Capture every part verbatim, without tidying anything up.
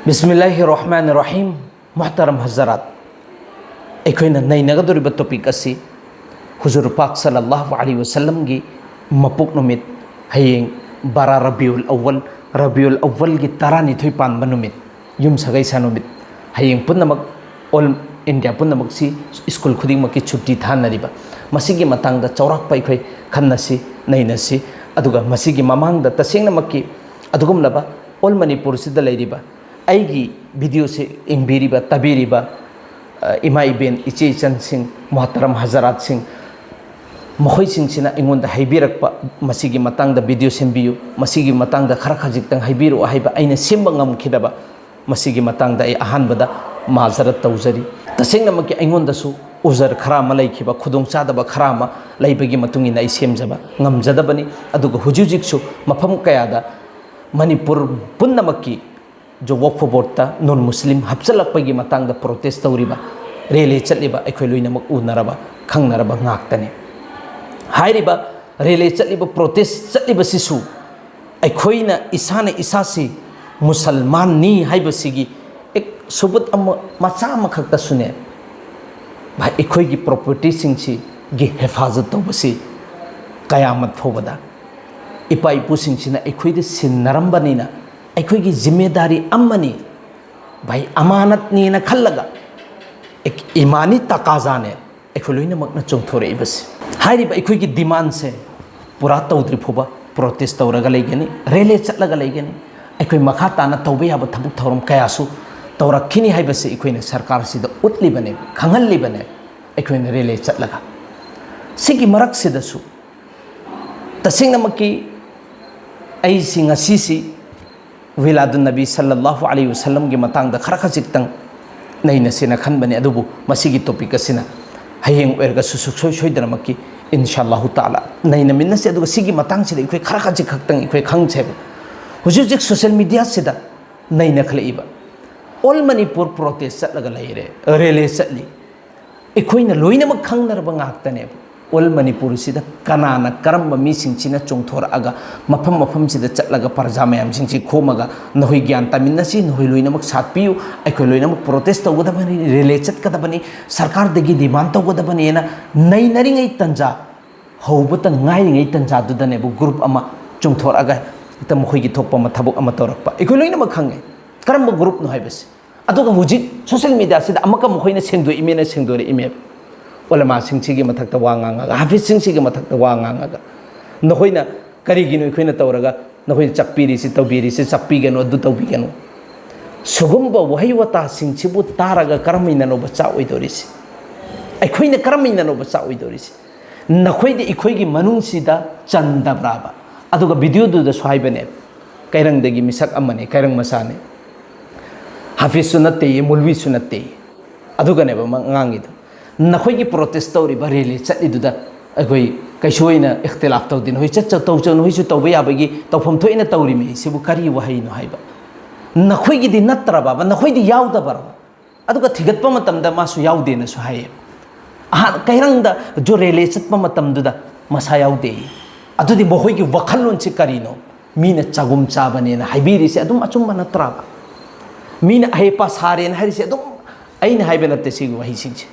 ꯕꯤꯁꯃꯤꯜꯂꯥꯍꯤ ꯔꯍꯃꯥꯟ ꯔꯍꯤꯝ꯫ ꯃꯨꯍꯇꯔꯝ ꯍꯖꯔꯥꯠ, ꯑꯩꯈꯣꯏꯅ ꯅꯩꯅꯒꯗꯧꯔꯤꯕ ꯇꯣꯄꯤꯛ ꯑꯁꯤ ꯍꯨꯖꯨꯔ ꯄꯥꯛ ꯁꯜꯂꯜꯂꯥꯍꯨ ꯑꯂꯩꯍꯤ ꯋꯁꯜꯂꯝꯒꯤ ꯃꯄꯣꯛ ꯅꯨꯃꯤꯠ, ꯍꯌꯦꯡ ꯕꯥꯔꯥ ꯔꯕꯤꯎꯜ ꯑꯋ꯭ꯋꯜ, ꯔꯕꯤꯎꯜ ꯑꯋ꯭ꯋꯜꯒꯤ ꯇꯔꯥꯅꯤꯊꯣꯏ ꯄꯥꯟꯕ ꯅꯨꯃꯤꯠ, ꯌꯨꯝ ꯁꯒꯩꯁꯥ ꯅꯨꯃꯤꯠ, ꯍꯌꯦꯡ ꯄꯨꯝꯅꯃꯛ, ꯑꯣꯜ ꯏꯟꯗꯤꯌꯥ ꯄꯨꯝꯅꯃꯛꯁꯤ, ꯁ꯭ꯀꯨꯜ ꯈꯨꯗꯤꯡꯃꯛꯀꯤ ꯁꯨꯇꯤ ꯊꯥꯅꯔꯤꯕ, ꯃꯁꯤꯒꯤ ꯃꯇꯥꯡꯗ ꯆꯥꯎꯔꯥꯛꯄ ꯑꯩꯈꯣꯏ ꯈꯟꯅꯁꯤ, ꯅꯩꯅꯁꯤ꯫ ꯑꯗꯨꯒ ꯃꯁꯤꯒꯤ ꯃꯃꯥꯡꯗ ꯇꯁꯦꯡꯅꯃꯛꯀꯤ ꯑꯗꯨꯒꯨꯝꯂꯕ ꯑꯣꯜ ꯃꯅꯤꯄꯨꯔꯁꯤꯗ ꯂꯩꯔꯤꯕ ꯑꯩꯒꯤ ꯚꯤꯗꯤꯑꯣꯁꯦ ꯌꯦꯡꯕꯤꯔꯤꯕ, ꯇꯥꯕꯤꯔꯤꯕ, ꯑ, ꯏꯃꯥ ꯏꯕꯦꯟ, ꯏꯆꯦ ꯏꯆꯟꯁꯤꯡ, ꯃꯨꯍꯇꯔꯝ ꯍꯖꯔꯥꯠꯁꯤꯡ, ꯃꯈꯣꯏꯁꯤꯡꯁꯤꯅ ꯑꯩꯉꯣꯟꯗ ꯍꯥꯏꯕꯤꯔꯛꯄ, "ꯃꯁꯤꯒꯤ ꯃꯇꯥꯡꯗ ꯚꯤꯗꯤꯑꯣ ꯁꯦꯝꯕꯤꯌꯨ, ꯃꯁꯤꯒꯤ ꯃꯇꯥꯡꯗ ꯈꯔ ꯈꯖꯤꯛꯇꯪ ꯍꯥꯏꯕꯤꯔꯛꯑꯣ" ꯍꯥꯏꯕ ꯑꯩꯅ ꯁꯦꯝꯕ ꯉꯝꯈꯤꯗꯕ, ꯃꯁꯤꯒꯤ ꯃꯇꯥꯡꯗ ꯑꯩ ꯑꯍꯥꯟꯕꯗ ꯃꯥꯖꯔꯠ ꯇꯧꯖꯔꯤ꯫ ꯇꯁꯦꯡꯅꯃꯛꯀꯤ ꯑꯩꯉꯣꯟꯗꯁꯨ ꯎꯖꯔ ꯈꯔ ꯑꯃ ꯂꯩꯈꯤꯕ, ꯈꯨꯗꯣꯡꯆꯥꯗꯕ ꯈꯔ ꯑꯃ ꯂꯩꯕꯒꯤ ꯃꯇꯨꯡ ꯏꯟꯅ ꯑꯩ ꯁꯦꯝꯖꯕ ꯉꯝꯖꯗꯕꯅꯤ꯫ ꯑꯗꯨꯒ ꯍꯧꯖꯤꯛ ꯍꯧꯖꯤꯛꯁꯨ ꯃꯐꯝ ꯀꯌꯥꯗ ꯃꯅꯤꯄꯨꯔ ꯄꯨꯝꯅꯃꯛꯀꯤ ꯖꯣ ꯋꯛꯐ ꯕꯣꯔꯗꯇ ꯅꯣꯟ ꯃꯨꯁꯂꯤꯝ ꯍꯥꯞꯆꯤꯜꯂꯛꯄꯒꯤ ꯃꯇꯥꯡꯗ ꯄ꯭ꯔꯣꯇꯦꯁ ꯇꯧꯔꯤꯕ, ꯔꯦꯂꯤ ꯆꯠꯂꯤꯕ ꯑꯩꯈꯣꯏ ꯂꯣꯏꯅꯃꯛ ꯎꯅꯔꯕ, ꯈꯪꯅꯔꯕ ꯉꯥꯛꯇꯅꯤ꯫ ꯍꯥꯏꯔꯤꯕ ꯔꯦꯂꯤ ꯆꯠꯂꯤꯕ, ꯄ꯭ꯔꯣꯇꯦꯁ ꯆꯠꯂꯤꯕꯁꯤꯁꯨ ꯑꯩꯈꯣꯏꯅ ꯏꯁꯥꯅ ꯏꯁꯥꯁꯤ ꯃꯨꯁꯜꯃꯥꯟꯅꯤ ꯍꯥꯏꯕꯁꯤꯒꯤ ꯑꯦꯛ ꯁꯨꯕꯨꯠ ꯑꯃ, ꯃꯆꯥ ꯑꯃꯈꯛꯇꯁꯨꯅꯦ, ꯚꯥꯏ, ꯑꯩꯈꯣꯏꯒꯤ ꯄ꯭ꯔꯣꯄꯔꯇꯤꯁꯤꯡꯁꯤꯒꯤ ꯍꯦꯐꯥꯖꯠ ꯇꯧꯕꯁꯤ ꯀꯌꯥꯃꯠ ꯐꯥꯎꯕꯗ ꯏꯄꯥ ꯏꯄꯨꯁꯤꯡꯁꯤꯅ ꯑꯩꯈꯣꯏꯗ ꯁꯤꯟꯅꯔꯝꯕꯅꯤꯅ ꯑꯩꯈꯣꯏꯒꯤ ꯖꯤꯝꯃꯦꯗꯥꯔꯤ ꯑꯃꯅꯤ, ꯚꯥꯏ, ꯑꯃꯥꯅꯠꯅꯤꯅ ꯈꯜꯂꯒ, ꯑꯦꯛ ꯏꯃꯥꯅꯤ ꯇꯀꯥꯖꯥꯅꯦ ꯑꯩꯈꯣꯏ ꯂꯣꯏꯅꯃꯛꯅ ꯆꯣꯡꯊꯣꯔꯛꯏꯕꯁꯦ꯫ ꯍꯥꯏꯔꯤꯕ ꯑꯩꯈꯣꯏꯒꯤ ꯗꯤꯃꯥꯟꯁꯦ ꯄꯨꯔꯥ ꯇꯧꯗ꯭ꯔꯤ ꯐꯥꯎꯕ ꯄ꯭ꯔꯣꯇꯦꯁ ꯇꯧꯔꯒ ꯂꯩꯒꯅꯤ, ꯔꯦꯂꯤ ꯆꯠꯂꯒ ꯂꯩꯒꯅꯤ꯫ ꯑꯩꯈꯣꯏ ꯃꯈꯥ ꯇꯥꯅ ꯇꯧꯕ ꯌꯥꯕ ꯊꯕꯛ ꯊꯧꯔꯝ ꯀꯌꯥꯁꯨ ꯇꯧꯔꯛꯈꯤꯅꯤ ꯍꯥꯏꯕꯁꯤ ꯑꯩꯈꯣꯏꯅ ꯁꯔꯀꯥꯔꯁꯤꯗ ꯎꯠꯂꯤꯕꯅꯦ, ꯈꯪꯍꯜꯂꯤꯕꯅꯦ, ꯑꯩꯈꯣꯏꯅ ꯔꯦꯂꯤ ꯆꯠꯂꯒ꯫ ꯁꯤꯒꯤ ꯃꯔꯛꯁꯤꯗꯁꯨ ꯇꯁꯦꯡꯅꯃꯛꯀꯤ ꯑꯩꯁꯤ ꯉꯁꯤꯁꯤ ꯋꯤꯂꯥꯗꯨꯟ ꯅꯕꯤ ꯁꯜꯂꯜꯂꯥꯍꯨ ꯑꯂꯩꯍꯤ ꯋꯁꯜꯂꯝꯒꯤ ꯃꯇꯥꯡꯗ ꯈꯔ ꯈꯖꯤꯛꯇꯪ ꯅꯩꯅꯁꯦꯅ ꯈꯟꯕꯅꯤ꯫ ꯑꯗꯨꯕꯨ ꯃꯁꯤꯒꯤ ꯇꯣꯄꯤꯛ ꯑꯁꯤꯅ ꯍꯌꯦꯡ ꯑꯣꯏꯔꯒꯁꯨ ꯁꯨꯡꯁꯣꯏ ꯁꯣꯏꯗꯅꯃꯛꯀꯤ, ꯏꯟꯁꯥ ꯑꯜꯂꯥꯍꯨ ꯇꯥꯂꯥ, ꯅꯩꯅꯃꯤꯟꯅꯁꯤ꯫ ꯑꯗꯨꯒ ꯁꯤꯒꯤ ꯃꯇꯥꯡꯁꯤꯗ ꯑꯩꯈꯣꯏ ꯈꯔ ꯈꯖꯤꯛ ꯈꯛꯇꯪ ꯑꯩꯈꯣꯏ ꯈꯪꯁꯦꯕ꯫ ꯍꯧꯖꯤꯛ ꯍꯧꯖꯤꯛ ꯁꯣꯁꯦꯜ ꯃꯤꯗꯤꯌꯥꯁꯤꯗ ꯅꯩꯅꯈꯠꯂꯛꯏꯕ, ꯑꯣꯜ ꯃꯅꯤꯄꯨꯔ ꯄ꯭ꯔꯣꯇꯦꯁ ꯆꯠꯂꯒ ꯂꯩꯔꯦ, ꯔꯦꯂꯤ ꯆꯠꯂꯤ, ꯑꯩꯈꯣꯏꯅ ꯂꯣꯏꯅꯃꯛ ꯈꯪꯅꯔꯕ ꯉꯥꯛꯇꯅꯦꯕ꯫ ꯑꯣꯜ ꯃꯅꯤꯄꯨꯔꯁꯤꯗ ꯀꯅꯥꯅ, ꯀꯔꯝꯕ ꯃꯤꯁꯤꯡꯁꯤꯅ ꯆꯣꯡꯊꯣꯔꯛꯑꯒ ꯃꯐꯝ ꯃꯐꯝꯁꯤꯗ ꯆꯠꯂꯒ ꯄ꯭ꯔꯖꯥ ꯃꯌꯥꯝꯁꯤꯡꯁꯤ ꯈꯣꯝꯃꯒ ꯅꯈꯣꯏ ꯒ꯭ꯌꯥꯟ ꯇꯥꯃꯤꯟꯅꯁꯤ, ꯅꯈꯣꯏ ꯂꯣꯏꯅꯃꯛ ꯁꯥꯠꯄꯤꯌꯨ, ꯑꯩꯈꯣꯏ ꯂꯣꯏꯅꯃꯛ ꯄ꯭ꯔꯣꯇꯦꯁ ꯇꯧꯒꯗꯕꯅꯤ, ꯔꯦꯂꯦ ꯆꯠꯀꯗꯕꯅꯤ, ꯁꯔꯀꯥꯔꯗꯒꯤ ꯗꯤꯃꯥꯟ ꯇꯧꯒꯗꯕꯅꯤꯅ ꯅꯩꯅꯔꯤꯉꯩ ꯇꯟꯖꯥ, ꯍꯧꯕꯇ ꯉꯥꯏꯔꯤꯉꯩ ꯇꯟꯖꯥꯗꯨꯗꯅꯦꯕ ꯒ꯭ꯔꯨꯞ ꯑꯃ ꯆꯣꯡꯊꯣꯔꯛꯑꯒ ꯍꯦꯛꯇ ꯃꯈꯣꯏꯒꯤ ꯊꯣꯛꯄ ꯑꯃ, ꯊꯕꯛ ꯑꯃ ꯇꯧꯔꯛꯄ ꯑꯩꯈꯣꯏ ꯂꯣꯏꯅꯃꯛ ꯈꯪꯉꯦ꯫ ꯀꯔꯝꯕ ꯒ꯭ꯔꯨꯞꯅꯣ ꯍꯥꯏꯕꯁꯦ꯫ ꯑꯗꯨꯒ ꯍꯧꯖꯤꯛ ꯁꯣꯁꯦꯜ ꯃꯤꯗꯤꯌꯥꯁꯤꯗ ꯑꯃꯨꯛꯀ ꯃꯈꯣꯏꯅ ꯁꯦꯡꯗꯣꯛꯏꯃꯦꯅ ꯁꯦꯡꯗꯣꯔꯛꯏꯃꯦꯕ꯫ ꯎꯂꯃꯥꯁꯤꯡꯁꯤꯒꯤ ꯃꯊꯛꯇ ꯋꯥ ꯉꯥꯡꯉꯒ, ꯍꯥꯐꯤꯖꯁꯤꯡꯁꯤꯒꯤ ꯃꯊꯛꯇ ꯋꯥ ꯉꯥꯡꯉꯒ, ꯅꯈꯣꯏꯅ ꯀꯔꯤꯒꯤꯅꯣ ꯑꯩꯈꯣꯏꯅ ꯇꯧꯔꯒ ꯅꯈꯣꯏꯅ ꯆꯞꯄꯤꯔꯤꯁꯤ, ꯇꯧꯕꯤꯔꯤꯁꯤ, ꯆꯞꯄꯤꯒꯅꯨ, ꯑꯗꯨ ꯇꯧꯕꯤꯒꯅꯨ? ꯁꯨꯒꯨꯝꯕ ꯋꯥꯍꯩ ꯋꯥꯇꯥꯁꯤꯡꯁꯤꯕꯨ ꯇꯥꯔꯒ ꯀꯔꯝꯍꯥꯏꯅꯅꯣꯕ ꯆꯥꯛ ꯑꯣꯏꯗꯣꯔꯤꯁꯤ? ꯑꯩꯈꯣꯏꯅ ꯀꯔꯝꯍꯥꯏꯅꯅꯣꯕ ꯆꯥꯛ ꯑꯣꯏꯗꯣꯔꯤꯁꯤ? ꯅꯈꯣꯏꯗꯤ ꯑꯩꯈꯣꯏꯒꯤ ꯃꯅꯨꯡꯁꯤꯗ ꯆꯟꯗꯕ꯭ꯔꯥꯕ? ꯑꯗꯨꯒ ꯚꯤꯗꯤꯑꯣꯗꯨꯗꯁꯨ ꯍꯥꯏꯕꯅꯦ, ꯀꯩꯔꯪꯗꯒꯤ ꯃꯤꯁꯛ ꯑꯃꯅꯤ, ꯀꯩꯔꯪ ꯃꯆꯥꯅꯤ, ꯍꯥꯐꯤꯖꯁꯨ ꯅꯠꯇꯦ, ꯃꯨꯜꯋꯤꯁꯨ ꯅꯠꯇꯦ, ꯑꯗꯨꯒꯅꯦꯕ ꯃꯥ ꯉꯥꯡꯉꯤꯗꯣ꯫ ꯅꯈꯣꯏꯒꯤ ꯄ꯭ꯔꯣꯇꯦꯁ ꯇꯧꯔꯤꯕ, ꯔꯦꯂꯤ ꯆꯠꯂꯤꯗꯨꯗ ꯑꯩꯈꯣꯏ ꯀꯩꯁꯨ ꯑꯣꯏꯅ ꯏꯈꯇꯤꯂꯥꯐ ꯇꯧꯗꯦ꯫ ꯅꯈꯣꯏ ꯆꯠꯆ-, ꯇꯧ-, ꯅꯈꯣꯏꯁꯨ ꯇꯧꯕ ꯌꯥꯕꯒꯤ ꯇꯧꯐꯝ ꯊꯣꯛꯏꯅ ꯇꯧꯔꯤꯃꯤ꯫ ꯁꯤꯕꯨ ꯀꯔꯤ ꯋꯥꯍꯩꯅꯣ ꯍꯥꯏꯕ? ꯅꯈꯣꯏꯒꯤꯗꯤ ꯅꯠꯇ꯭ꯔꯕꯕ? ꯅꯈꯣꯏꯗꯤ ꯌꯥꯎꯗꯕ꯭ꯔꯕ? ꯑꯗꯨꯒ ꯊꯤꯒꯠꯄ ꯃꯇꯝꯗ ꯃꯥꯁꯨ ꯌꯥꯎꯗꯦꯅꯁꯨ ꯍꯥꯏꯌꯦ꯫ ꯑꯍꯥꯟ ꯀꯩꯔꯪꯗ ꯖꯣ ꯔꯦꯂꯤ ꯆꯠꯄ ꯃꯇꯝꯗꯨꯗ ꯃꯁꯥ ꯌꯥꯎꯗꯦ꯫ ꯑꯗꯨꯗꯤ ꯃꯈꯣꯏꯒꯤ ꯋꯥꯈꯜꯂꯣꯟꯁꯤ ꯀꯔꯤꯅꯣ? ꯃꯤꯅ ꯆꯒꯨꯝ ꯆꯥꯕꯅꯦꯅ ꯍꯥꯏꯕꯤꯔꯤꯁꯦ ꯑꯗꯨꯝ ꯑꯆꯨꯝꯕ ꯅꯠꯇ꯭ꯔꯕ? ꯃꯤꯅ ꯑꯍꯩꯄꯥ ꯁꯥꯔꯦꯅ ꯍꯥꯏꯔꯤꯁꯦ ꯑꯗꯨꯝ, ꯑꯩꯅ ꯍꯥꯏꯕ ꯅꯠꯇꯦ ꯁꯤꯒꯤ ꯋꯥꯍꯩꯁꯤꯡꯁꯦ꯫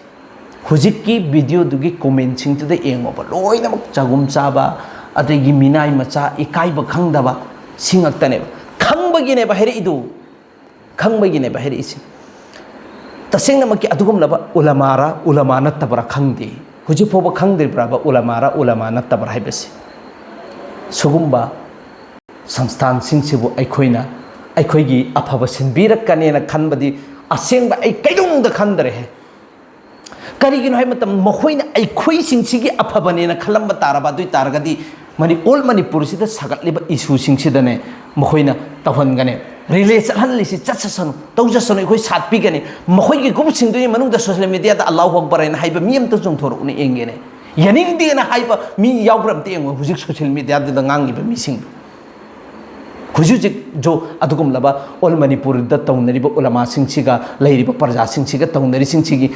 ꯍꯧꯖꯤꯛꯀꯤ ꯚꯤꯗꯤꯑꯣꯗꯨꯒꯤ ꯀꯣꯃꯦꯟꯁꯤꯡꯗꯨꯗ ꯌꯦꯡꯉꯣꯕ, ꯂꯣꯏꯅꯃꯛ ꯆꯒꯨꯝ ꯆꯥꯕ, ꯑꯗꯒꯤ ꯃꯤꯅꯥꯏ ꯃꯆꯥ, ꯏꯀꯥꯏꯕ ꯈꯪꯗꯕ, ꯁꯤ ꯉꯥꯛꯇꯅꯦꯕ꯫ ꯈꯪꯕꯒꯤꯅꯦꯕ ꯍꯥꯏꯔꯛꯏꯗꯨ, ꯈꯪꯕꯒꯤꯅꯦꯕ ꯍꯥꯏꯔꯛꯏꯁꯦ꯫ ꯇꯁꯦꯡꯅꯃꯛꯀꯤ ꯑꯗꯨꯒꯨꯝꯂꯕ ꯎꯂꯃꯥꯔ ꯎꯂꯃꯥ ꯅꯠꯇꯕ꯭ꯔꯥ ꯈꯪꯗꯦ꯫ ꯍꯧꯖꯤꯛ ꯐꯥꯎꯕ ꯈꯪꯗ꯭ꯔꯤꯕ꯭ꯔꯕ ꯎꯂꯃꯥꯔ ꯎꯂꯃꯥ ꯅꯠꯇꯕ꯭ꯔꯥ ꯍꯥꯏꯕꯁꯦ? ꯁꯤꯒꯨꯝꯕ ꯁꯪꯁꯊꯥꯟꯁꯤꯡꯁꯤꯕꯨ ꯑꯩꯈꯣꯏꯅ, ꯑꯩꯈꯣꯏꯒꯤ ꯑꯐꯕ ꯁꯤꯟꯕꯤꯔꯛꯀꯅꯦꯅ ꯈꯟꯕꯗꯤ ꯑꯁꯦꯡꯕ ꯑꯩ ꯀꯩꯗꯧꯅꯨꯡꯗ ꯈꯟꯗ꯭ꯔꯦꯍꯦ꯫ ꯀꯔꯤꯒꯤꯅꯣ ꯍꯥꯏꯕ ꯃꯇꯝꯗ ꯃꯈꯣꯏꯅ ꯑꯩꯈꯣꯏꯁꯤꯡꯁꯤꯒꯤ ꯑꯐꯕꯅꯦꯅ ꯈꯜꯂꯝꯕ ꯇꯥꯔꯕ, ꯑꯗꯨ ꯑꯣꯏ ꯇꯥꯔꯒꯗꯤ ꯃꯅꯤ-, ꯑꯣꯜ ꯃꯅꯤꯄꯨꯔꯁꯤꯗ ꯁꯥꯒꯠꯂꯤꯕ ꯏꯁꯨꯁꯤꯡꯁꯤꯗꯅꯦ ꯃꯈꯣꯏꯅ ꯇꯧꯍꯟꯒꯅꯤ꯫ ꯔꯤꯂꯦ ꯆꯠꯍꯜꯂꯤꯁꯤ ꯆꯠꯆꯁꯅꯨ, ꯇꯧꯖꯁꯅꯨ, ꯑꯩꯈꯣꯏ ꯁꯥꯠ ꯄꯤꯒꯅꯤ꯫ ꯃꯈꯣꯏꯒꯤ ꯒ꯭ꯔꯨꯞꯁꯤꯡꯗꯨꯒꯤ ꯃꯅꯨꯡꯗ ꯁꯣꯁꯤꯌꯦꯜ ꯃꯤꯗꯤꯌꯥꯗ "ꯑꯜꯂꯥꯍꯨ ꯑꯛꯕꯔ" ꯍꯥꯏꯅ ꯍꯥꯏꯕ ꯃꯤ ꯑꯝꯇ ꯆꯣꯡꯊꯣꯔꯛꯎꯅꯦ ꯌꯦꯡꯒꯦꯅꯦ꯫ ꯌꯥꯅꯤꯡꯗꯦꯅ ꯍꯥꯏꯕ ꯃꯤ ꯌꯥꯎꯕ꯭ꯔꯥ ꯑꯝꯇ ꯌꯦꯡꯉꯣ ꯍꯧꯖꯤꯛ ꯁꯣꯁꯤꯌꯦꯜ ꯃꯤꯗꯤꯌꯥꯗꯨꯗ ꯉꯥꯡꯉꯤꯕ ꯃꯤꯁꯤꯡꯗꯣ꯫ ꯍꯧꯖꯤꯛ ꯍꯧꯖꯤꯛ ꯖꯣ ꯑꯗꯨꯒꯨꯝꯂꯕ ꯑꯣꯜ ꯃꯅꯤꯄꯨꯔꯗ ꯇꯧꯅꯔꯤꯕ ꯎꯂꯃꯥꯁꯤꯡꯁꯤꯒ ꯂꯩꯔꯤꯕ ꯄ꯭ꯔꯖꯥꯁꯤꯡꯁꯤꯒ ꯇꯧꯅꯔꯤꯁꯤꯡꯁꯤꯒꯤ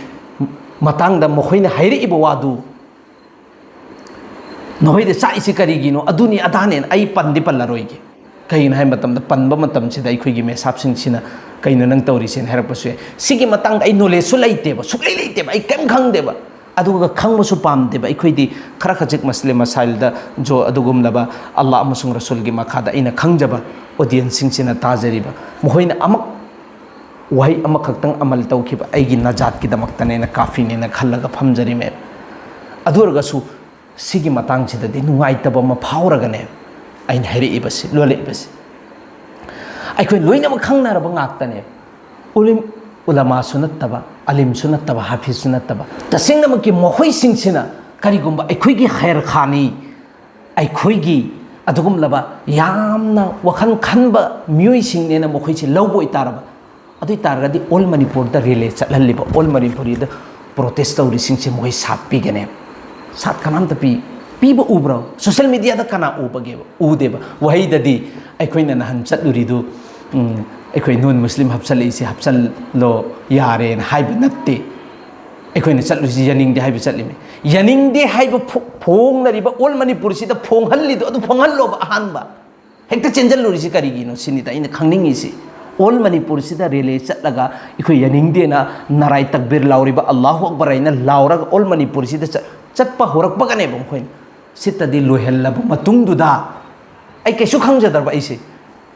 ꯃꯇꯥꯡꯗ ꯃꯈꯣꯏꯅ ꯍꯥꯏꯔꯛꯏꯕ ꯋꯥꯗꯨ ꯅꯈꯣꯏꯗ ꯆꯥꯛꯏꯁꯤ ꯀꯔꯤꯒꯤꯅꯣ, ꯑꯗꯨꯅꯤ ꯑꯗꯥꯅꯦꯅ ꯑꯩ ꯄꯟꯗꯤ ꯄꯜꯂꯔꯣꯏꯒꯦ꯫ ꯀꯩꯒꯤꯅꯣ ꯍꯥꯏꯕ ꯃꯇꯝꯗ, ꯄꯟꯕ ꯃꯇꯝꯁꯤꯗ ꯑꯩꯈꯣꯏꯒꯤ ꯃꯦꯁꯥꯞꯁꯤꯡꯁꯤꯅ "ꯀꯩꯅꯣ ꯅꯪ ꯇꯧꯔꯤꯁꯦꯅ" ꯍꯥꯏꯔꯛꯄꯁꯨ ꯌꯥꯏ꯫ ꯁꯤꯒꯤ ꯃꯇꯥꯡꯗ ꯑꯩ ꯅꯣꯂꯦꯖꯁꯨ ꯂꯩꯇꯦꯕ, ꯁꯨꯛꯂꯩ ꯂꯩꯇꯦꯕ, ꯑꯩ ꯀꯔꯤꯝ ꯈꯪꯗꯦꯕ꯫ ꯑꯗꯨꯒ ꯈꯪꯕꯁꯨ ꯄꯥꯝꯗꯦꯕ꯫ ꯑꯩꯈꯣꯏꯗꯤ ꯈꯔ ꯈꯖꯤꯛ ꯃꯁꯂꯦ ꯃꯁꯥꯏꯜꯗ ꯖꯣ ꯑꯗꯨꯒꯨꯝꯂꯕ ꯑꯜꯂꯥ ꯑꯃꯁꯨꯡ ꯔꯁꯨꯜꯒꯤ ꯃꯈꯥꯗ ꯑꯩꯅ ꯈꯪꯖꯕ ꯑꯣꯗꯤꯌꯦꯟꯁꯁꯤꯡꯁꯤꯅ ꯇꯥꯖꯔꯤꯕ, ꯃꯈꯣꯏꯅ ꯑꯃꯛ ꯋꯥꯍꯩ ꯑꯃꯈꯛꯇꯪ ꯑꯃꯜ ꯇꯧꯈꯤꯕ ꯑꯩꯒꯤ ꯅꯖꯥꯠꯀꯤꯗꯃꯛꯇꯅꯦꯅ, ꯀꯥꯐꯤꯅꯦꯅ ꯈꯜꯂꯒ ꯐꯝꯖꯔꯤꯃꯦ꯫ ꯑꯗꯨ ꯑꯣꯏꯔꯒꯁꯨ ꯁꯤꯒꯤ ꯃꯇꯥꯡꯁꯤꯗꯗꯤ ꯅꯨꯡꯉꯥꯏꯇꯕ ꯑꯃ ꯐꯥꯎꯔꯒꯅꯦ ꯑꯩꯅ ꯍꯥꯏꯔꯛꯏꯕꯁꯤ, ꯂꯣꯜꯂꯛꯏꯕꯁꯤ꯫ ꯑꯩꯈꯣꯏ ꯂꯣꯏꯅꯃꯛ ꯈꯪꯅꯔꯕ ꯉꯥꯛꯇꯅꯦ꯫ ꯎꯂꯤꯝ, ꯎꯂꯃꯥꯁꯨ ꯅꯠꯇꯕ, ꯑꯂꯤꯝꯁꯨ ꯅꯠꯇꯕ, ꯍꯥꯐꯤꯖꯁꯨ ꯅꯠꯇꯕ, ꯇꯁꯦꯡꯅꯃꯛꯀꯤ ꯃꯈꯣꯏꯁꯤꯡꯁꯤꯅ ꯀꯔꯤꯒꯨꯝꯕ ꯑꯩꯈꯣꯏꯒꯤ ꯈꯩꯔꯈꯥꯅꯤ, ꯑꯩꯈꯣꯏꯒꯤ ꯑꯗꯨꯒꯨꯝꯂꯕ ꯌꯥꯝꯅ ꯋꯥꯈꯜ ꯈꯟꯕ ꯃꯤꯑꯣꯏꯁꯤꯡꯅꯦꯅ ꯃꯈꯣꯏꯁꯤ ꯂꯧꯕ ꯑꯣꯏꯇꯥꯔꯕ, ꯑꯗꯨ ꯑꯣꯏꯇꯥꯔꯒꯗꯤ ꯑꯣꯜ ꯃꯅꯤꯄꯨꯔꯗ ꯔꯦꯂꯦ ꯆꯠꯍꯜꯂꯤꯕ, ꯑꯣꯜ ꯃꯅꯤꯄꯨꯔꯤꯗ ꯄ꯭ꯔꯣꯇꯦꯁ ꯇꯧꯔꯤꯁꯤꯡꯁꯦ ꯃꯈꯣꯏ ꯁꯥꯠ ꯄꯤꯒꯅꯦ꯫ ꯁꯥꯠ ꯀꯅꯥꯝꯇ ꯄꯤ, ꯄꯤꯕ ꯎꯕ꯭ꯔꯣ? ꯁꯣꯁꯦꯜ ꯃꯦꯗꯤꯌꯥꯗ ꯀꯅꯥ ꯎꯕꯒꯦꯕ? ꯎꯗꯦꯕ꯫ ꯋꯥꯍꯩꯗꯗꯤ ꯑꯩꯈꯣꯏꯅ ꯅꯍꯥꯟ ꯆꯠꯂꯨꯔꯤꯗꯨ, ꯎꯝ, ꯑꯩꯈꯣꯏ ꯅꯣꯟ ꯃꯨꯁꯂꯤꯝ ꯍꯥꯞꯆꯜꯂꯛꯏꯁꯦ ꯍꯥꯞꯆꯜꯂꯣ ꯌꯥꯔꯦꯅ ꯍꯥꯏꯕ ꯅꯠꯇꯦ꯫ ꯑꯩꯈꯣꯏꯅ ꯆꯠꯂꯨꯁꯤ ꯌꯥꯅꯤꯡꯗꯦ ꯍꯥꯏꯕ ꯆꯠꯂꯤꯃꯤ꯫ ꯌꯥꯅꯤꯡꯗꯦ ꯍꯥꯏꯕ ꯐꯣ-, ꯐꯣꯡꯅꯔꯤꯕ ꯑꯣꯜ ꯃꯅꯤꯄꯨꯔꯁꯤꯗ ꯐꯣꯡꯍꯜꯂꯤꯗꯣ, ꯑꯗꯨ ꯐꯣꯡꯍꯜꯂꯣꯕ ꯑꯍꯥꯟꯕ꯫ ꯍꯦꯛꯇ ꯆꯦꯟꯖꯜꯂꯨꯔꯤꯁꯤ ꯀꯔꯤꯒꯤꯅꯣ ꯁꯤꯅꯤꯗ ꯑꯩꯅ ꯈꯪꯅꯤꯡꯉꯤꯁꯤ꯫ ꯑꯣꯜ ꯃꯅꯤꯄꯨꯔꯁꯤꯗ ꯔꯦꯂꯦ ꯆꯠꯂꯒ ꯑꯩꯈꯣꯏ ꯌꯥꯅꯤꯡꯗꯦꯅ ꯅꯥꯔꯥꯏ ꯇꯛꯕꯤꯔ ꯂꯥꯎꯔꯤꯕ, ꯑꯜꯂꯥꯍꯨ ꯑꯛꯕꯔ ꯍꯥꯏꯅ ꯂꯥꯎꯔꯒ ꯑꯣꯜ ꯃꯅꯤꯄꯨꯔꯁꯤꯗ ꯆꯠ-, ꯆꯠꯄ ꯍꯧꯔꯛꯄꯒꯅꯦꯕ ꯃꯈꯣꯏꯅ ꯁꯤꯠꯇꯗꯤ ꯂꯣꯏꯍꯜꯂꯕ ꯃꯇꯨꯡꯗꯨꯗ ꯑꯩ ꯀꯩꯁꯨ ꯈꯪꯖꯗ꯭ꯔꯕ ꯑꯩꯁꯦ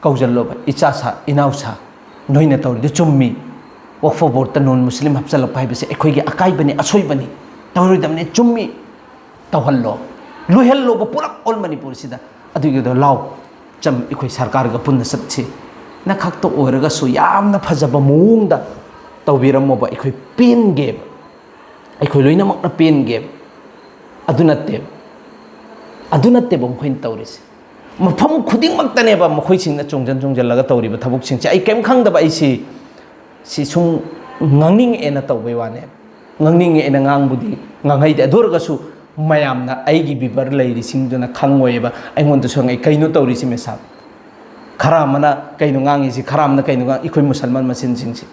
ꯀꯧꯖꯜꯂꯣꯕ, "ꯏꯆꯥ ꯁꯥ, ꯏꯅꯥꯎ ꯁꯥ, ꯅꯣꯏꯅ ꯇꯧꯔꯤꯗꯨ ꯆꯨꯝꯃꯤ꯫ ꯋꯛꯐ ꯕꯣꯔꯗꯇ ꯅꯣꯟ ꯃꯨꯁꯂꯤꯝ ꯍꯥꯞꯆꯜꯂꯛꯄ ꯍꯥꯏꯕꯁꯦ ꯑꯩꯈꯣꯏꯒꯤ ꯑꯀꯥꯏꯕꯅꯤ, ꯑꯁꯣꯏꯕꯅꯤ, ꯇꯧꯔꯣꯏꯗꯕꯅꯤ, ꯆꯨꯝꯃꯤ꯫ ꯇꯧꯍꯜꯂꯣ, ꯂꯣꯏꯍꯜꯂꯣꯕ ꯄꯨꯂꯞ ꯑꯣꯜ ꯃꯅꯤꯄꯨꯔꯁꯤꯗ꯫ ꯑꯗꯨꯒꯤꯗꯣ ꯂꯥꯎ, ꯆꯝ, ꯑꯩꯈꯣꯏ ꯁꯔꯀꯥꯔꯒ ꯄꯨꯟꯅ ꯆꯠꯁꯤ"ꯅ ꯈꯛꯇ ꯑꯣꯏꯔꯒꯁꯨ ꯌꯥꯝꯅ ꯐꯖꯕ ꯃꯑꯣꯡꯗ ꯇꯧꯕꯤꯔꯝꯃꯣꯕ꯫ ꯑꯩꯈꯣꯏ ꯄꯦꯟꯒꯦꯕ, ꯑꯩꯈꯣꯏ ꯂꯣꯏꯅꯃꯛꯅ ꯄꯦꯟꯒꯦꯕ꯫ ꯑꯗꯨ ꯅꯠꯇꯦꯕ, ꯑꯗꯨ ꯅꯠꯇꯦꯕ ꯃꯈꯣꯏꯅ ꯇꯧꯔꯤꯁꯦ꯫ ꯃꯐꯝ ꯈꯨꯗꯤꯡꯃꯛꯇꯅꯦꯕ ꯃꯈꯣꯏꯁꯤꯡꯅ ꯆꯣꯡꯖꯟ ꯆꯣꯡꯖꯜꯂꯒ ꯇꯧꯔꯤꯕ ꯊꯕꯛꯁꯤꯡꯁꯦ꯫ ꯑꯩ ꯀꯔꯤꯝ ꯈꯪꯗꯕ ꯑꯩꯁꯤ, ꯁꯤ ꯁꯨꯝ ꯉꯥꯡꯅꯤꯡꯉꯛꯑꯦꯅ ꯇꯧꯕꯩ ꯋꯥꯅꯦꯕ꯫ ꯉꯥꯡꯅꯤꯡꯉꯛꯑꯦꯅ ꯉꯥꯡꯕꯨꯗꯤ ꯉꯥꯡꯍꯩꯗꯦ꯫ ꯑꯗꯨ ꯑꯣꯏꯔꯒꯁꯨ ꯃꯌꯥꯝꯅ, ꯑꯩꯒꯤ ꯚꯤꯚꯔ ꯂꯩꯔꯤꯁꯤꯡꯗꯨꯅ ꯈꯪꯉꯣꯏꯕ꯫ ꯑꯩꯉꯣꯟꯗꯁꯨ ꯍꯪꯉꯛꯏ, "ꯀꯩꯅꯣ ꯇꯧꯔꯤꯁꯤ ꯃꯦꯁꯥꯞ?" ꯈꯔ ꯑꯃꯅ ꯀꯩꯅꯣ ꯉꯥꯡꯉꯤꯁꯤ, ꯈꯔ ꯑꯃꯅ ꯀꯩꯅꯣ ꯉꯥꯡ-, ꯑꯩꯈꯣꯏ ꯃꯨꯁꯜꯃꯥꯟ ꯃꯁꯦꯟꯁꯤꯡꯁꯤ꯫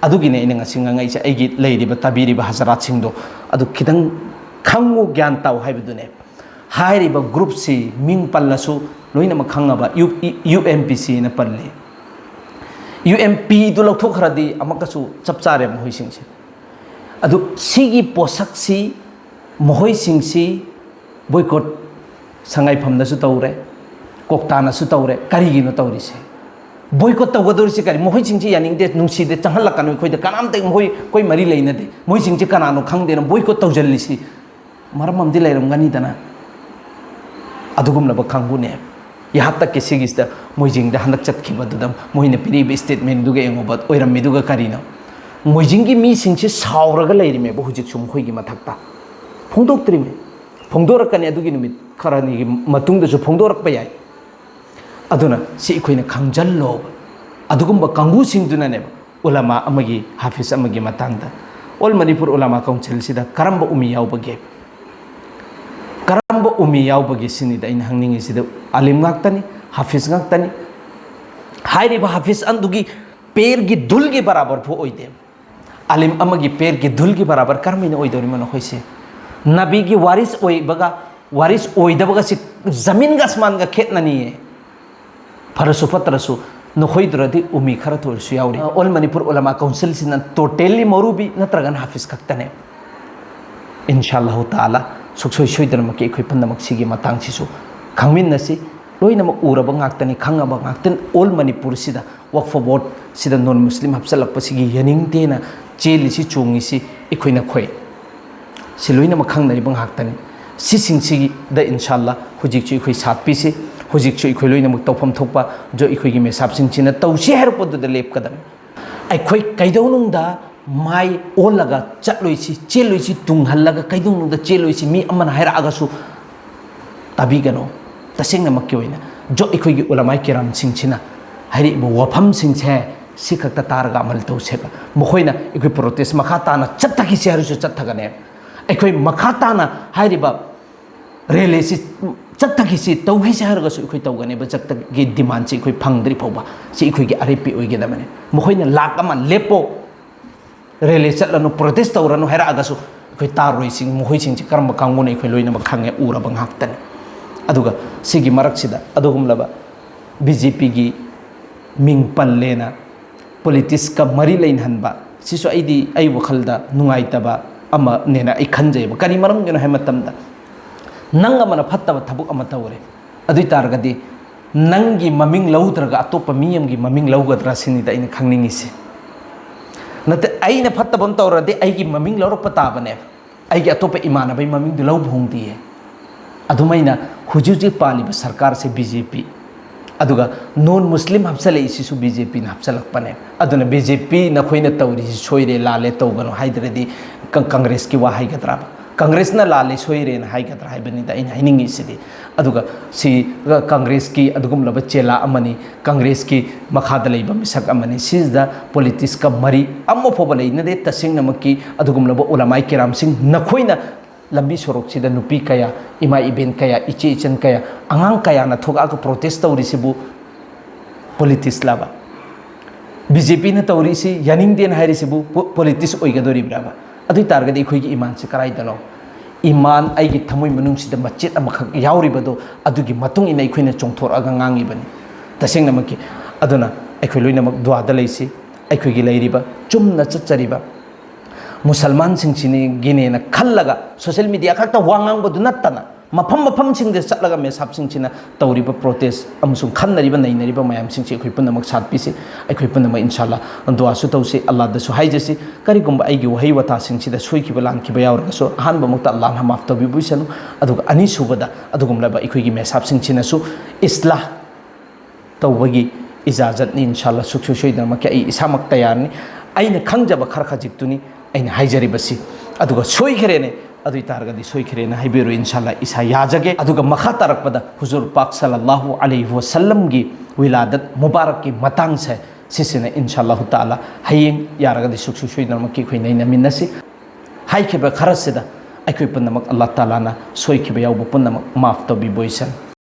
ꯑꯗꯨꯒꯤꯅꯦ ꯑꯩꯅ ꯉꯁꯤ ꯉꯥꯡꯉꯛꯏꯁꯦ, ꯑꯩꯒꯤ ꯂꯩꯔꯤꯕ ꯇꯥꯕꯤꯔꯤꯕ ꯍꯖꯔꯥꯠꯁꯤꯡꯗꯣ ꯑꯗꯨ ꯈꯤꯇꯪ ꯈꯪꯉꯨ, ꯒ꯭ꯌꯥꯟ ꯇꯥꯎ ꯍꯥꯏꯕꯗꯨꯅꯦ꯫ ꯍꯥꯏꯔꯤꯕ ꯒ꯭ꯔꯨꯞꯁꯤ ꯃꯤꯡ ꯄꯜꯂꯁꯨ ꯂꯣꯏꯅꯃꯛ ꯈꯪꯉꯕ ꯌꯨ ꯑꯦꯝ ꯄꯤ ꯁꯤꯅ ꯄꯜꯂꯤ꯫ ꯌꯨ ꯑꯦꯝ ꯄꯤꯗꯨ ꯂꯧꯊꯣꯛꯈ꯭ꯔꯗꯤ ꯑꯃꯨꯛꯀꯁꯨ ꯆꯞ ꯆꯥꯔꯦ ꯃꯈꯣꯏꯁꯤꯡꯁꯦ꯫ ꯑꯗꯨ ꯁꯤꯒꯤ ꯄꯣꯠꯁꯛꯁꯤ ꯃꯈꯣꯏꯁꯤꯡꯁꯤ ꯕꯣꯏꯀꯣꯠ ꯁꯉꯥꯏꯐꯝꯗꯁꯨ ꯇꯧꯔꯦ, ꯀꯣꯛꯇꯥꯅꯁꯨ ꯇꯧꯔꯦ꯫ ꯀꯔꯤꯒꯤꯅꯣ ꯇꯧꯔꯤꯁꯦ? ꯕꯣꯏꯀꯣꯠ ꯇꯧꯒꯗꯧꯔꯤꯁꯤ ꯀꯔꯤ? ꯃꯈꯣꯏꯁꯤꯡꯁꯤ ꯌꯥꯅꯤꯡꯗꯦ, ꯅꯨꯡꯁꯤꯗꯦ, ꯆꯪꯍꯜꯂꯛꯀꯅꯨ ꯑꯩꯈꯣꯏꯗ, ꯀꯅꯥꯝꯇ ꯃꯈꯣꯏ ꯑꯩꯈꯣꯏ ꯃꯔꯤ ꯂꯩꯅꯗꯦ, ꯃꯣꯏꯁꯤꯡꯁꯤ ꯀꯅꯥꯅꯣ ꯈꯪꯗꯦꯅ ꯕꯣꯏꯀꯣꯠ ꯇꯧꯁꯤꯜꯂꯤꯁꯤ ꯃꯔꯝ ꯑꯃꯗꯤ ꯂꯩꯔꯝꯒꯅꯤꯗꯅ꯫ ꯑꯗꯨꯒꯨꯝꯂꯕ ꯀꯥꯡꯕꯨꯅꯦ꯫ ꯌꯥꯍꯥꯛꯇꯛꯀꯤ ꯁꯤꯒꯤꯁꯤꯗ ꯃꯣꯏꯖꯤꯡꯗ ꯍꯟꯗꯛ ꯆꯠꯈꯤꯕꯗꯨꯗ ꯃꯣꯏꯅ ꯄꯤꯔꯛꯏꯕ ꯁ꯭ꯇꯦꯠꯃꯦꯟꯗꯨꯒ ꯌꯦꯡꯉꯨꯕ, ꯑꯣꯏꯔꯝꯃꯤꯗꯨꯒ ꯀꯔꯤꯅꯣ? ꯃꯣꯏꯖꯤꯡꯒꯤ ꯃꯤꯁꯤꯡꯁꯤ ꯁꯥꯎꯔꯒ ꯂꯩꯔꯤꯃꯦꯕ ꯍꯧꯖꯤꯛꯁꯨ ꯃꯈꯣꯏꯒꯤ ꯃꯊꯛꯇ꯫ ꯐꯣꯡꯗꯣꯛꯇ꯭ꯔꯤꯃꯦ꯫ ꯐꯣꯡꯗꯣꯔꯛꯀꯅꯤ, ꯑꯗꯨꯒꯤ ꯅꯨꯃꯤꯠ ꯈꯔꯅꯤꯒꯤ ꯃꯇꯨꯡꯗꯁꯨ ꯐꯣꯡꯗꯣꯔꯛꯄ ꯌꯥꯏ꯫ ꯑꯗꯨꯅ ꯁꯤ ꯑꯩꯈꯣꯏꯅ ꯈꯪꯖꯜꯂꯣꯕ꯫ ꯑꯗꯨꯒꯨꯝꯕ ꯀꯥꯡꯕꯨꯁꯤꯡꯗꯨꯅꯅꯦꯕ ꯎꯂꯃꯥ ꯑꯃꯒꯤ, ꯍꯥꯐꯤꯖ ꯑꯃꯒꯤ ꯃꯇꯥꯡꯗ, ꯑꯣꯜ ꯃꯅꯤꯄꯨꯔ ꯎꯂꯃꯥ ꯀꯥꯎꯟꯁꯤꯜꯁꯤꯗ ꯀꯔꯝꯕ ꯎꯃꯤ ꯌꯥꯎꯕꯒꯦ? ꯀꯔꯝꯕ ꯎꯃꯤ ꯌꯥꯎꯕꯒꯦ ꯁꯤꯅꯤꯗ ꯑꯩꯅ ꯍꯪꯅꯤꯡꯉꯤꯁꯤꯗ꯫ ꯑꯥꯂꯤꯝ ꯉꯥꯛꯇꯅꯤ, ꯍꯥꯐꯤꯖ ꯉꯥꯛꯇꯅꯤ꯫ ꯍꯥꯏꯔꯤꯕ ꯍꯥꯐꯤꯖ ꯑꯗꯨꯒꯤ ꯄꯦꯔꯒꯤ ꯙꯨꯜꯒꯤ ꯕꯔꯥꯕꯔ ꯐꯥꯎ ꯑꯣꯏꯗꯦ꯫ ꯑꯥꯂꯤꯝ ꯑꯃꯒꯤ ꯄꯦꯔꯒꯤ ꯙꯨꯜꯒꯤ ꯕꯔꯥꯕꯔ ꯀꯔꯝꯍꯥꯏꯅ ꯑꯣꯏꯗꯧꯔꯤꯃꯣ ꯅꯈꯣꯏꯁꯦ? ꯅꯕꯤꯒꯤ ꯋꯥꯔꯤꯁ ꯑꯣꯏꯕꯒ ꯋꯥꯔꯤꯁ ꯑꯣꯏꯗꯕꯒꯁꯤ ꯖꯃꯤꯟꯒ ꯑꯁꯃꯥꯟꯒ ꯈꯦꯠꯅꯅꯤꯌꯦ꯫ ꯐꯔꯁꯨ ꯐꯠꯇ꯭ꯔꯁꯨ ꯅꯈꯣꯏꯗꯨꯔꯗꯤ ꯎꯃꯤ ꯈꯔ ꯊꯣꯏꯔꯁꯨ ꯌꯥꯎꯔꯤ꯫ ꯑꯣꯜ ꯃꯅꯤꯄꯨꯔ ꯎꯂꯃꯥ ꯀꯥꯎꯟꯁꯤꯜꯁꯤꯅ ꯇꯣꯇꯦꯜꯂꯤ ꯃꯧꯔꯨꯕꯤ ꯅꯠꯇ꯭ꯔꯒꯅ ꯍꯥꯐꯤꯖ ꯈꯛꯇꯅꯦ꯫ ꯏꯟꯁꯥ ꯑꯜꯂꯥꯍꯨ ꯇꯥꯂꯥ ꯁꯨꯛꯁꯣꯏ ꯁꯣꯏꯗꯅꯃꯛꯀꯤ ꯑꯩꯈꯣꯏ ꯄꯨꯝꯅꯃꯛ ꯁꯤꯒꯤ ꯃꯇꯥꯡꯁꯤꯁꯨ ꯈꯪꯃꯤꯟꯅꯁꯤ꯫ ꯂꯣꯏꯅꯃꯛ ꯎꯔꯕ ꯉꯥꯛꯇꯅꯤ, ꯈꯪꯉꯕ ꯉꯥꯛꯇꯅꯤ꯫ ꯑꯣꯜ ꯃꯅꯤꯄꯨꯔꯁꯤꯗ ꯋꯛꯐ ꯕꯣꯔꯗꯁꯤꯗ ꯅꯣꯟ ꯃꯨꯁꯂꯤꯝ ꯍꯥꯞꯆꯤꯜꯂꯛꯄꯁꯤꯒꯤ ꯌꯥꯅꯤꯡꯗꯦꯅ ꯆꯦꯜꯂꯤꯁꯤ, ꯆꯣꯡꯉꯤꯁꯤ ꯑꯩꯈꯣꯏ ꯅꯈꯣꯏ꯫ ꯁꯤ ꯂꯣꯏꯅꯃꯛ ꯈꯪꯅꯔꯤꯕ ꯉꯥꯛꯇꯅꯤ꯫ ꯁꯤꯁꯤꯡꯁꯤꯗ ꯏꯟꯁꯥ ꯑꯜꯂꯥ ꯍꯧꯖꯤꯛꯁꯨ ꯑꯩꯈꯣꯏ ꯁꯥꯠ ꯄꯤꯁꯤ, ꯍꯧꯖꯤꯛꯁꯨ ꯑꯩꯈꯣꯏ ꯂꯣꯏꯅꯃꯛ ꯇꯧꯐꯝ ꯊꯣꯛꯄ ꯖꯣ ꯑꯩꯈꯣꯏꯒꯤ ꯃꯦꯁꯥꯞꯁꯤꯡꯁꯤꯅ ꯇꯧꯁꯤ ꯍꯥꯏꯔꯛꯄꯗꯨꯗ ꯂꯦꯞꯀꯗꯕꯅꯤ꯫ ꯑꯩꯈꯣꯏ ꯀꯩꯗꯧꯅꯨꯡꯗ ꯃꯥꯏ ꯑꯣꯜꯂꯒ ꯆꯠꯂꯣꯏꯁꯤ, ꯆꯦꯜꯂꯣꯏꯁꯤ, ꯇꯨꯡꯍꯜꯂꯒ ꯀꯩꯗꯧꯅꯨꯡꯗ ꯆꯦꯜꯂꯣꯏꯁꯤ꯫ ꯃꯤ ꯑꯃꯅ ꯍꯥꯏꯔꯛꯑꯒꯁꯨ ꯇꯥꯕꯤꯒꯅꯨ꯫ ꯇꯁꯦꯡꯅꯃꯛꯀꯤ ꯑꯣꯏꯅ ꯖꯣ ꯑꯩꯈꯣꯏꯒꯤ ꯎꯂꯃꯥꯏ ꯀꯤꯔꯥꯝꯁꯤꯡꯁꯤꯅ ꯍꯥꯏꯔꯛꯏꯕ ꯋꯥꯐꯝꯁꯤꯡꯁꯦ ꯁꯤ ꯈꯛꯇ ꯇꯥꯔꯒ ꯑꯃꯜ ꯇꯧꯁꯦꯕ꯫ ꯃꯈꯣꯏꯅ ꯑꯩꯈꯣꯏ ꯄ꯭ꯔꯣꯇꯦꯁ ꯃꯈꯥ ꯇꯥꯅ ꯆꯠꯊꯈꯤꯁꯤ ꯍꯥꯏꯔꯁꯨ ꯆꯠꯊꯒꯅꯦ꯫ ꯑꯩꯈꯣꯏ ꯃꯈꯥ ꯇꯥꯅ ꯍꯥꯏꯔꯤꯕ ꯔꯦꯂꯤꯁꯤ ꯆꯠꯊꯈꯤꯁꯤ, ꯇꯧꯈꯤꯁꯤ ꯍꯥꯏꯔꯒꯁꯨ ꯑꯩꯈꯣꯏ ꯇꯧꯒꯅꯦꯕ꯫ ꯆꯠꯊꯒꯤ ꯗꯤꯃꯥꯟꯁꯤ ꯑꯩꯈꯣꯏ ꯐꯪꯗ꯭ꯔꯤ ꯐꯥꯎꯕ ꯁꯤ ꯑꯩꯈꯣꯏꯒꯤ ꯑꯔꯦꯞꯄꯤ ꯑꯣꯏꯒꯗꯕꯅꯤ꯫ ꯃꯈꯣꯏꯅ ꯂꯥꯛ ꯑꯃ ꯂꯦꯞꯄꯣ, ꯔꯦꯂꯤ ꯆꯠꯂꯅꯨ, ꯄ꯭ꯔꯣꯇꯦꯁ ꯇꯧꯔꯅꯨ ꯍꯥꯏꯔꯛꯑꯒꯁꯨ ꯑꯩꯈꯣꯏ ꯇꯥꯔꯣꯏꯁꯤꯡ, ꯃꯈꯣꯏꯁꯤꯡꯁꯤ ꯀꯔꯝꯕ ꯀꯥꯡꯕꯨꯅ ꯑꯩꯈꯣꯏ ꯂꯣꯏꯅꯃꯛ ꯈꯪꯉꯦ, ꯎꯔꯕ ꯉꯥꯛꯇꯅꯤ꯫ ꯑꯗꯨꯒ ꯁꯤꯒꯤ ꯃꯔꯛꯁꯤꯗ ꯑꯗꯨꯒꯨꯝꯂꯕ ꯕꯤ ꯖꯦ ꯄꯤꯒꯤ ꯃꯤꯡ ꯄꯜꯂꯦꯅ ꯄꯣꯂꯤꯇꯤꯛꯁꯀ ꯃꯔꯤ ꯂꯩꯅꯍꯟꯕ, ꯁꯤꯁꯨ ꯑꯩꯗꯤ ꯑꯩ ꯋꯥꯈꯜꯗ ꯅꯨꯡꯉꯥꯏꯇꯕ ꯑꯃꯅꯦꯅ ꯑꯩ ꯈꯟꯖꯩꯕ꯫ ꯀꯔꯤ ꯃꯔꯝꯒꯤꯅꯣ ꯍꯥꯏꯕ ꯃꯇꯝꯗ, ꯅꯪ ꯑꯃꯅ ꯐꯠꯇꯕ ꯊꯕꯛ ꯑꯃ ꯇꯧꯔꯦ, ꯑꯗꯨ ꯑꯣꯏ ꯇꯥꯔꯒꯗꯤ ꯅꯪꯒꯤ ꯃꯃꯤꯡ ꯂꯧꯗ꯭ꯔꯒ ꯑꯇꯣꯞꯄ ꯃꯤ ꯑꯃꯒꯤ ꯃꯃꯤꯡ ꯂꯧꯒꯗ꯭ꯔꯥ ꯁꯤꯅꯤꯗ ꯑꯩꯅ ꯈꯪꯅꯤꯡꯉꯤꯁꯦ꯫ ꯅꯠꯇꯦ, ꯑꯩꯅ ꯐꯠꯇꯕ ꯑꯃ ꯇꯧꯔꯗꯤ ꯑꯩꯒꯤ ꯃꯃꯤꯡ ꯂꯧꯔꯛꯄ ꯇꯥꯕꯅꯦꯕ꯫ ꯑꯩꯒꯤ ꯑꯇꯣꯞꯄ ꯏꯃꯥꯟꯅꯕꯒꯤ ꯃꯃꯤꯡꯗꯨ ꯂꯧꯕ ꯍꯣꯡꯗꯤꯌꯦ꯫ ꯑꯗꯨꯃꯥꯏꯅ ꯍꯧꯖꯤꯛ ꯍꯧꯖꯤꯛ ꯄꯥꯜꯂꯤꯕ ꯁꯔꯀꯥꯔꯁꯦ ꯕꯤ ꯖꯦ ꯄꯤ, ꯑꯗꯨꯒ ꯅꯣꯟ ꯃꯨꯁꯂꯤꯝ ꯍꯥꯞꯆꯜꯂꯛꯏꯁꯤꯁꯨ ꯕꯤ ꯖꯦ ꯄꯤꯅ ꯍꯥꯞꯆꯜꯂꯛꯄꯅꯦ꯫ ꯑꯗꯨꯅ ꯕꯤ ꯖꯦ ꯄꯤ ꯅꯈꯣꯏꯅ ꯇꯧꯔꯤꯁꯤ ꯁꯣꯏꯔꯦ, ꯂꯥꯜꯂꯦ, ꯇꯧꯒꯅꯨ ꯍꯥꯏꯗ꯭ꯔꯗꯤ ꯀꯪ-, ꯀꯪꯒ꯭ꯔꯦꯁꯀꯤ ꯋꯥ ꯍꯥꯏꯒꯗ꯭ꯔꯥꯕ? ꯀꯪꯒ꯭ꯔꯦꯁꯅ ꯂꯥꯜꯂꯦ, ꯁꯣꯏꯔꯦꯅ ꯍꯥꯏꯒꯗ꯭ꯔꯥ ꯍꯥꯏꯕꯅꯤꯗ ꯑꯩꯅ ꯍꯥꯏꯅꯤꯡꯉꯤꯁꯤꯗꯤ꯫ ꯑꯗꯨꯒ ꯁꯤ ꯀꯪꯒ꯭ꯔꯦꯁꯀꯤ ꯑꯗꯨꯒꯨꯝꯂꯕ ꯆꯦꯂꯥ ꯑꯃꯅꯤ, ꯀꯪꯒ꯭ꯔꯦꯁꯀꯤ ꯃꯈꯥꯗ ꯂꯩꯕ ꯃꯤꯁꯛ ꯑꯃꯅꯤ꯫ ꯁꯤꯁꯤꯗ ꯄꯣꯂꯤꯇꯤꯛꯁꯀ ꯃꯔꯤ ꯑꯃ ꯐꯥꯎꯕ ꯂꯩꯅꯗꯦ꯫ ꯇꯁꯦꯡꯅꯃꯛꯀꯤ ꯑꯗꯨꯒꯨꯝꯂꯕ ꯎꯂꯃꯥꯏ ꯀꯤꯔꯥꯝꯁꯤꯡ, ꯅꯈꯣꯏꯅ ꯂꯝꯕꯤ ꯁꯣꯔꯣꯛꯁꯤꯗ ꯅꯨꯄꯤ ꯀꯌꯥ, ꯏꯃꯥ ꯏꯕꯦꯟ ꯀꯌꯥ, ꯏꯆꯦ ꯏꯆꯟ ꯀꯌꯥ, ꯑꯉꯥꯡ ꯀꯌꯥꯅ ꯊꯣꯛꯂꯛꯑꯒ ꯄ꯭ꯔꯣꯇꯦꯁ ꯇꯧꯔꯤꯁꯤꯕꯨ ꯄꯣꯂꯤꯇꯤꯛꯁꯂꯕ? ꯕꯤ ꯖꯦ ꯄꯤꯅ ꯇꯧꯔꯤꯁꯤ ꯌꯥꯅꯤꯡꯗꯦꯅ ꯍꯥꯏꯔꯤꯁꯤꯕꯨ ꯄꯣ-, ꯄꯣꯂꯤꯇꯤꯛꯁ ꯑꯣꯏꯒꯗꯣꯔꯤꯕ꯭ꯔꯕ? ꯑꯗꯨ ꯑꯣꯏ ꯇꯥꯔꯒꯗꯤ ꯑꯩꯈꯣꯏꯒꯤ ꯏꯃꯥꯟꯁꯤ ꯀꯗꯥꯏꯗꯅꯣ? ꯏꯃꯥꯟ ꯑꯩꯒꯤ ꯊꯃꯣꯏ ꯃꯅꯨꯡꯁꯤꯗ ꯃꯆꯦꯠ ꯑꯃꯈꯛ ꯌꯥꯎꯔꯤꯕꯗꯣ, ꯑꯗꯨꯒꯤ ꯃꯇꯨꯡ ꯏꯟꯅ ꯑꯩꯈꯣꯏꯅ ꯆꯣꯡꯊꯣꯔꯛꯑꯒ ꯉꯥꯡꯉꯤꯕꯅꯤ꯫ ꯇꯁꯦꯡꯅꯃꯛꯀꯤ ꯑꯗꯨꯅ ꯑꯩꯈꯣꯏ ꯂꯣꯏꯅꯃꯛ ꯗꯨꯋꯥꯗ ꯂꯩꯁꯤ꯫ ꯑꯩꯈꯣꯏꯒꯤ ꯂꯩꯔꯤꯕ ꯆꯨꯝꯅ ꯆꯠꯆꯔꯤꯕ ꯃꯨꯁꯜꯃꯥꯟꯁꯤꯡꯁꯤꯅꯒꯤꯅꯦꯅ ꯈꯜꯂꯒ ꯁꯣꯁꯦꯜ ꯃꯤꯗꯤꯌꯥ ꯈꯛꯇ ꯋꯥ ꯉꯥꯡꯕꯗꯨ ꯅꯠꯇꯅ ꯃꯐꯝ ꯃꯐꯝꯁꯤꯡꯗ ꯆꯠꯂꯒ ꯃꯦꯁꯥꯞꯁꯤꯡꯁꯤꯅ ꯇꯧꯔꯤꯕ ꯄ꯭ꯔꯣꯇꯦꯁ ꯑꯃꯁꯨꯡ ꯈꯟꯅꯔꯤꯕ ꯅꯩꯅꯔꯤꯕ ꯃꯌꯥꯝꯁꯤꯡꯁꯤ ꯑꯩꯈꯣꯏ ꯄꯨꯝꯅꯃꯛ ꯁꯥꯠ ꯄꯤꯁꯤ꯫ ꯑꯩꯈꯣꯏ ꯄꯨꯝꯅꯃꯛ ꯏꯟꯁꯥꯜꯂꯥ ꯗꯨꯋꯥꯁꯨ ꯇꯧꯁꯤ, ꯑꯜꯂꯥꯗꯁꯨ ꯍꯥꯏꯖꯁꯤ꯫ ꯀꯔꯤꯒꯨꯝꯕ ꯑꯩꯒꯤ ꯋꯥꯍꯩ ꯋꯥꯇꯥꯁꯤꯡꯁꯤꯗ ꯁꯣꯏꯈꯤꯕ ꯂꯥꯟꯈꯤꯕ ꯌꯥꯎꯔꯒꯁꯨ ꯑꯍꯥꯟꯕꯃꯛꯇ ꯑꯜꯂꯥꯅ ꯃꯥꯐ ꯇꯧꯕꯤꯕ ꯑꯣꯏꯁꯅꯨ꯫ ꯑꯗꯨꯒ ꯑꯅꯤꯁꯨꯕꯗ ꯑꯗꯨꯒꯨꯝꯂꯕ ꯑꯩꯈꯣꯏꯒꯤ ꯃꯦꯁꯥꯞꯁꯤꯡꯁꯤꯅꯁꯨ ꯏꯁꯂꯥꯍ ꯇꯧꯕꯒꯤ ꯏꯖꯥꯖꯠꯅꯤ꯫ ꯏꯟꯁꯥꯜꯂꯥ ꯁꯨꯛꯁꯣꯏ ꯁꯣꯏꯗꯅꯃꯛꯀꯤ ꯑꯩ ꯏꯁꯥꯃꯛ ꯇꯌꯥꯔꯅꯤ꯫ ꯑꯩꯅ ꯈꯪꯖꯕ ꯈꯔ ꯈꯖꯤꯛꯇꯨꯅꯤ ꯑꯩꯅ ꯍꯥꯏꯖꯔꯤꯕꯁꯤ꯫ ꯑꯗꯨꯒ ꯁꯣꯏꯈ꯭ꯔꯦꯅꯦ, ꯑꯗꯨ ꯑꯣꯏ ꯇꯥꯔꯒꯗꯤ ꯁꯣꯏꯈ꯭ꯔꯦꯅ ꯍꯥꯏꯕꯤꯔꯣ, ꯏꯟꯁꯥꯜꯂꯥ ꯏꯁꯥ ꯌꯥꯖꯒꯦ꯫ ꯑꯗꯨꯒ ꯃꯈꯥ ꯇꯥꯔꯛꯄꯗ ꯍꯨꯖꯨꯔ ꯄꯥꯛ ꯁꯜꯂꯜꯂꯥꯍꯨ ꯑꯂꯩꯍꯤ ꯋꯁꯜꯂꯝꯒꯤ ꯋꯤꯂꯥꯗꯠ ꯃꯨꯕꯥꯔꯛꯀꯤ ꯃꯇꯥꯡꯁꯦ, ꯁꯤꯁꯤꯅ ꯏꯟꯁꯥꯜꯂꯥꯍꯨ ꯇꯥꯂꯥ ꯍꯌꯦꯡ ꯌꯥꯔꯒꯗꯤ ꯁꯨꯛꯁꯣꯏ ꯁꯣꯏꯗꯅꯃꯛꯀꯤ ꯑꯩꯈꯣꯏ ꯅꯩꯅꯃꯤꯟꯅꯁꯤ꯫ ꯍꯥꯏꯈꯤꯕ ꯈꯔꯁꯤꯗ ꯑꯩꯈꯣꯏ ꯄꯨꯝꯅꯃꯛ ꯑꯜꯂꯥꯍ ꯇꯥꯂꯥꯅ ꯁꯣꯏꯈꯤꯕ ꯌꯥꯎꯕ ꯄꯨꯝꯅꯃꯛ ꯃꯥꯐ ꯇꯧꯕꯤꯕ ꯑꯣꯏꯁꯅꯨ꯫